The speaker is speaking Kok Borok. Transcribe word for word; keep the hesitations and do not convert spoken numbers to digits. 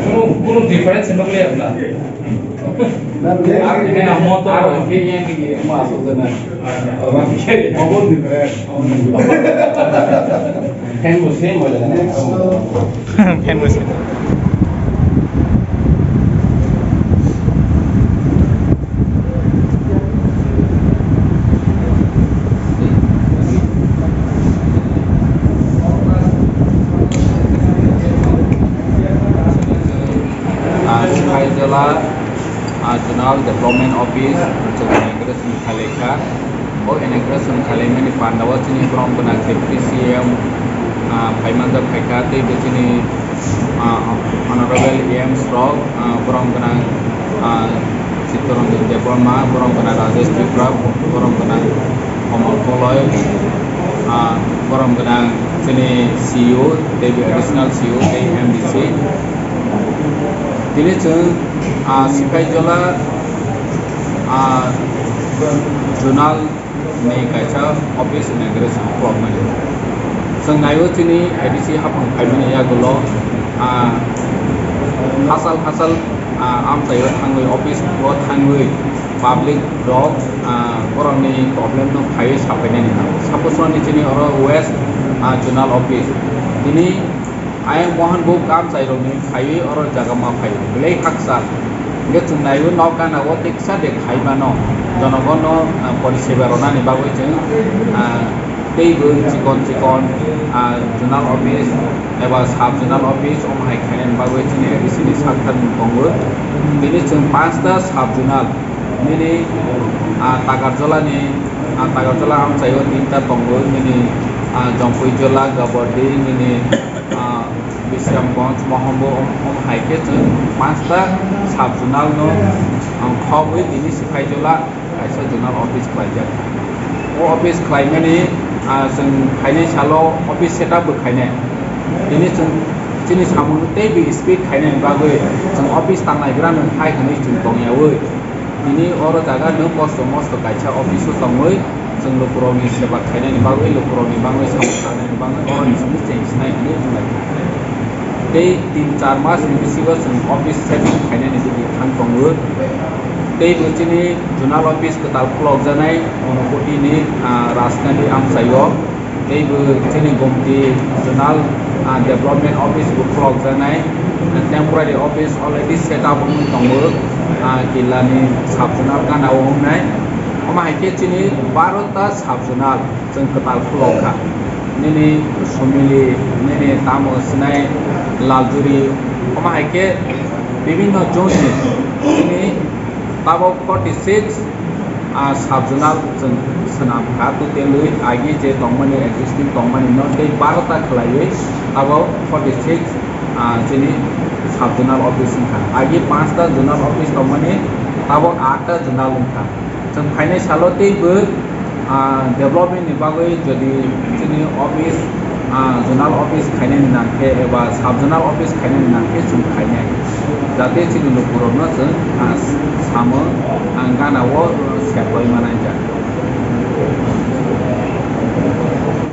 Kuno, kuno difference nuk liya na. Ar ini amo to. Ar ini yang ini amo asal sana. Orang kiri. Amo difference. Kan musim boleh. Kan musim. Ah, Sipahijala, ah, Zonal Development Office, chwng inauguration khlaikha. O inauguration khlaimani pandao chini borom gwnang Deputy C M, ah, phaimanjak phaikha, tei bo chini, ah, Honorable E Ms rok, ah, borom gwnang, ah, Chittaranjan Debbarma, borom gwnang Rajesh Tripura, borom gwnang Komal Koloi, ah, borom gwnang chini C E O, tei bo Additional C E O, tei M D C. Tini chwng, ah, Sipahijala, ah, Zonal ni kaisa office inauguration khlokmani. Chwng naiwi chini A D C haphang phaimani yagulo, ah, hachal hachal, ah, amchaio thangwi, office o thangwi public rok, ah, borokni problem no phaiwi saphainani nango. Suppose roni chini oro West, ah, Zonal Office. Tini Ayang bohan bo kamchai rokni phaiwi oro jaga ma phai belai haksa. Hingke chwng naiwi nok gana o teksa de khai mano. Jonogono, ah, poriseba rwnani bagwi chwng, ah, tei bo chikon chikon, ah, zonal office eba sub zonal office omo hai khainani bagwi chini A D C ni sak thani tongo. Bini chwng panchta sub zonal nini, ah, Takarjala ni, ah, Takarjala amchai o tinta tongo nini, ah, Jompuijala, Gabardi nini, ah, Bisramganj, Mohambo, om, om hai khe chwng panchta sub zonal no, ang, khogwi tini Sipahijala kaisa zonal office khlaijak. O office khlaimani, ah, chwng phainai salo office setup bo khainai. Tini chwng chini samung tei bi speed khainani bagwi chwng office tanglaibrano hai hwnwi chwng tongyaui. Tini oro jaga nwng kosto mosto kaisa office o tongwi, chwng lukurokni seba khainani bagwi, lukurokni bagwi samung tangnani bagwi oro chwngno cheng sinai hwnwi wng lai. Tei tin char mas ni bisingo chwng office setting khainani bagwi thang tongo. Tei bo chini zonal office kwtal khulokjaknai Unakoti ni, ah, Rajkhandi amchaio. Tei bo chini Gomti Zonal, ah, Development Office bo khulokjaknai, temporary office already set up wngwi tongo, ah, Killa ni sub zonal gana o wngnai. Omo hai khe chini baro ta sub zonal chwng kwtal khulok kha. Nini Sumili, nini tamo sinai Laljuri, omo hai khe bibinno zone ni chini tabok forty six, ah, sub zonal chwng swnam kha, total wi agi je tongmani, existing tongmani no tei baro ta khlaiwi abo forty six, ah, chini sub zonal office wngkha. Agi panch ta zonal office tongmani, abo aat ta zonal wngkha. Chwng phainai salo teibo, ah, development ni bagwi jodi chini office, ah, zonal office khainani nangkhe eba sub zonal office khainani nangkhe chwng khainai, jate chini lukurokno chwng, ah, samung, ah, gana o seplai manai jak.